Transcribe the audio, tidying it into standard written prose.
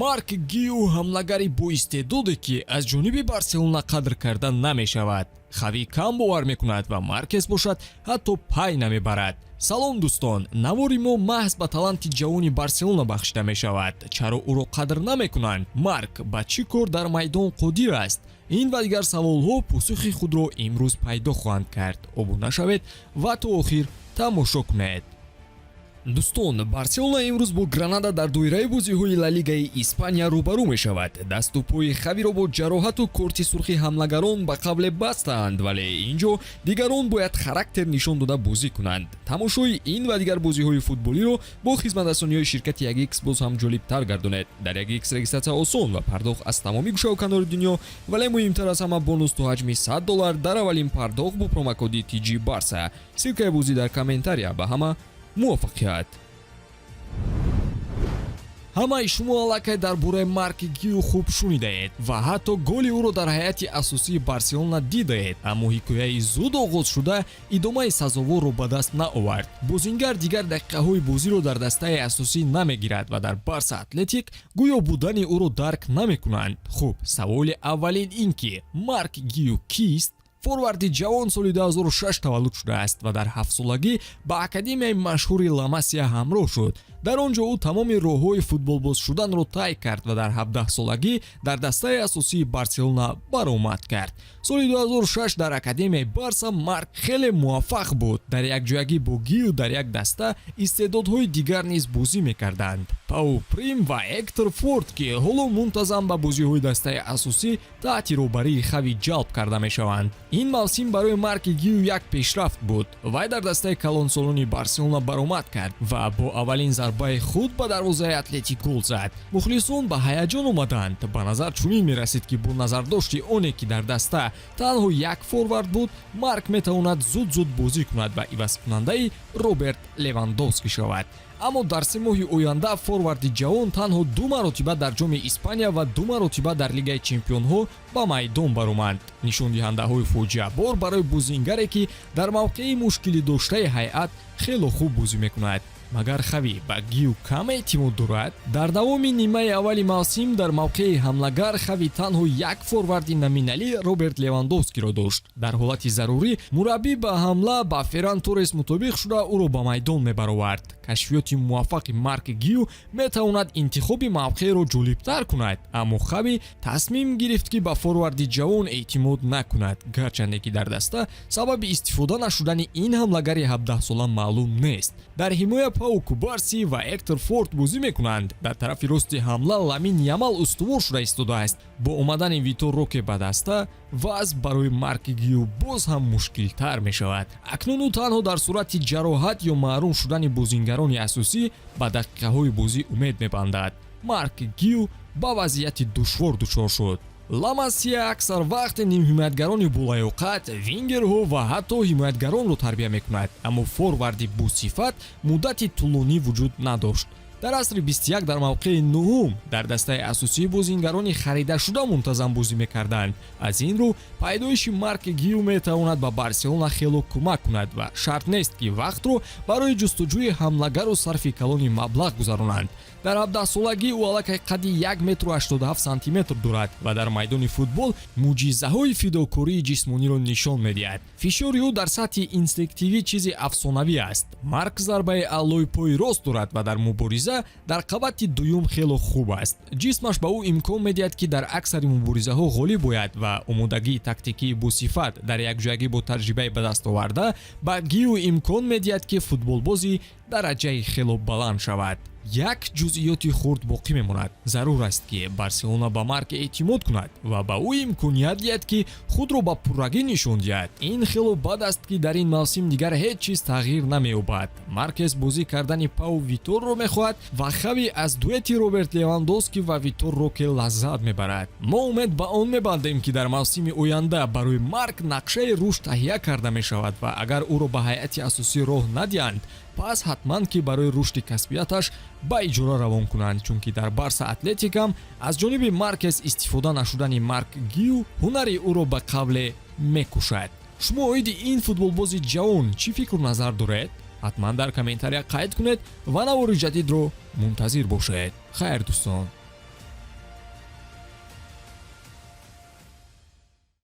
Марк Гиу ҳамлагари боистеъдоде, ки аз ҷониби Барселона қадр карда намешавад. Хави кам бовар мекунад ва Маркес бошад, ҳатто пай намебарад. Салом, дӯстон! Навори мо маҳз ба таланти ҷавони Барселона бахшида мешавад. Чаро ӯро қадр намекунанд? Марк ба чӣ кор дар майдон қодир аст? Ин ва дигар саволҳо посухи худро имрӯз пайдо хоҳанд кард. Обуна шавед ва то охир тамошо кунед. Дӯстон, Барселона имрӯз бо Гранада дар доираи бозиҳои Ла Лигаи Испания рӯбарӯ мешавад. Дасту пои Хавиро бо ҷароҳату корти сурхи ҳамлагарон ба қавле бастаанд, вале ин ҷо дигарон бояд характер нишон дода бозӣ кунанд. Тамошои ин ва дигар бозиҳои футболиро бо хизматрасониҳои ширкати 1X боз ҳам ҷолибтар гардонед. Дар 1X регистратсия осон ва пардохт аз тамоми гӯшаву канори дунё, вале муҳимтар аз ҳама, бонус то ҳаҷми 100 доллар дар аввалин пардохт бо промокоди TG Барса. Ссылкаи бозӣ дар комментария. Ба ҳама муваффақият! Ҳамаи шумо аллакай дар бораи Марк Гиу хуб шунидаед ва ҳатто голи ӯро дар ҳайати асосии Барселона дидаед. Аммо ҳикояи зуд оғоз шуда идомаи сазоворро ба даст наовард. Бозингар дигар дақиқаҳои бозиро дар дастаи асосӣ намегирад ва дар Барса Атлетик гӯё будани ӯро дарк намекунанд. Хуб, саволи аввалин ин ки Марк Гиу кист? Форварди ҷавон соли 2006 таваллуд шудааст ва дар ҳафтсолагӣ ба академияи машҳури Ламасия ҳамроҳ шуд. Дар он ҷо ӯ тамоми роҳҳои футболбоз шуданро тай кард ва дар 17-солагӣ дар дастаи асосии Барселона баромад кард. Соли 2006 дар академияи Барса Марк хеле муваффақ буд. Дар якҷоягӣ бо Гиу дар як даста истеъдодҳои дигар низ бозӣ мекарданд: Пау Прим ва Эктор Форт, ки ҳоло мунтазам ба бозиҳои дастаи асосӣ таҳти роҳбарии Хави ҷалб карда мешаванд. Ин мавсим барои Марки Гиу як пешрафт буд. Вай дар дастаи калонсолони Барселона баромад кард ва бо аввалин зарбаи худ ба дарвозаи Атлетик гол зад. Мухлисон ба ҳаяҷон омаданд. Ба назар чунин мерасид, ки бо назардошти оне ки дар даста танҳо як форвард буд, Марк метавонад зуд-зуд бозӣ кунад ва ивазкунандаи Роберт Левандовски шавад. Аммо дар 3 моҳи оянда форварди ҷавон танҳо ду маротиба дар Ҷоми Испания ва ду маротиба дар Лигаи чемпионҳо ба майдон баромад. Нишондиҳандаҳои фоҷиабор барои бозингаре, ки дар мавқеи мушкилидоштаи ҳайат хело хуб бозӣ мекунад. Магар Хави ба Гиу кам эътимод дорад? Дар давоми нимаи аввали мавсим дар мавқеи ҳамлагар Хави танҳо як форварди номиналӣ, Роберт Левандовскиро дошт. Дар ҳолати зарурӣ мураббӣ ба ҳамла ба Ферран Торрес мутобиқ шуда, ӯро ба майдон мебаровард. Кашфиёти муваффақи Марк Гиу метавонад интихоби мавқеъро ҷолибтар кунад, аммо Хави тасмим гирифт, ки ба форварди ҷавон эътимод накунад, гарчанде ки дар даста сабаби истифода нашудани ин ҳамлагари 17-сола маълум нест. Дар ҳимоя Пау Кубарси ва Эктор Форт бозӣ мекунанд. Дар тарафи рости ҳамла Ламин Ямал устувор шуда истодааст. Бо омадани Витор Роке ба даста вазъ барои Марк Гиу боз ҳам мушкилтар мешавад. Акнун ӯ танҳо дар сурати ҷароҳат ё маҳрум шудани бозингарони асосӣ ба дақиқаҳои бозӣ умед мебандад. Марк Гиу ба вазъияти душвор дучор шуд. Ламасия аксар вақт нимҳимоятгарони болаёқат, вингерҳо ва ҳатто ҳимоятгаронро тарбия мекунад, аммо форварди босифат муддати тӯлонӣ вуҷуд надошт. Дар асри 21 дар мавқеи нуҳум дар дастаи асосии бозингарони харидашуда мунтазам бозӣ мекарданд. Аз ин рӯ пайдоиши Марк Гиу метавонад ба Барселона хело кӯмак кунад ва шарт нест, ки вақтро барои ҷустуҷӯи ҳамлагару сарфи калони маблағ гузаронанд. Дар 17-солагӣ ӯ аллакай қадди 1 метру 87 сантиметр дорад ва дар майдони футбол мӯъҷизаҳои фидокории ҷисмониро нишон медиҳад. Фишори ӯ дар сатҳи инстинктивӣ чизи афсонавӣ аст. Марк зарбаи аълои пои рост дорад ва дар мубориза дар қабати дуюм хело хуб аст. Ҷисмаш ба ӯ имкон медиҳад, ки дар аксари муборизаҳо ғолиб ояд, ва омодагии тактикии босифат дар якҷоягӣ бо таҷрибаи ба даст оварда ба Гиу имкон медиҳад, ки футболбози дараҷаи хело баланд шавад. Як ҷузъиёти хурд боқӣ мемонад. Зарур аст, ки Барселона ба Марк эътимод кунад ва ба ӯ имконият диҳад, ки худро ба пуррагӣ нишон диҳад. Ин хело бад аст, ки дар ин мавсим дигар ҳеҷ чиз тағйир намеёбад. Маркес бозӣ кардани Пау Виторро мехоҳад ва Хави аз дуэти Роберт Левандовски ва Витор Роке лаззат мебарад. Мо умед ба он мебандем, ки дар мавсими оянда барои Марк нақшаи рушд таҳия карда мешавад ва агар ӯро ба ҳайати асосӣ роҳ надиҳанд, пас ҳатман ки барои рушди касбияташ ба иҷора равон кунанд, чунки дар Барса Атлетик ҳам аз ҷониби Маркес истифода нашудани Марк Гиу ҳунари ӯро ба қавле мекушад. Шумо оиди ин футболбози ҷавон чӣ фикру назар доред? Ҳатман дар комментария қайд кунед ва навори ҷадидро мунтазир бошед. Хайр, дӯстон.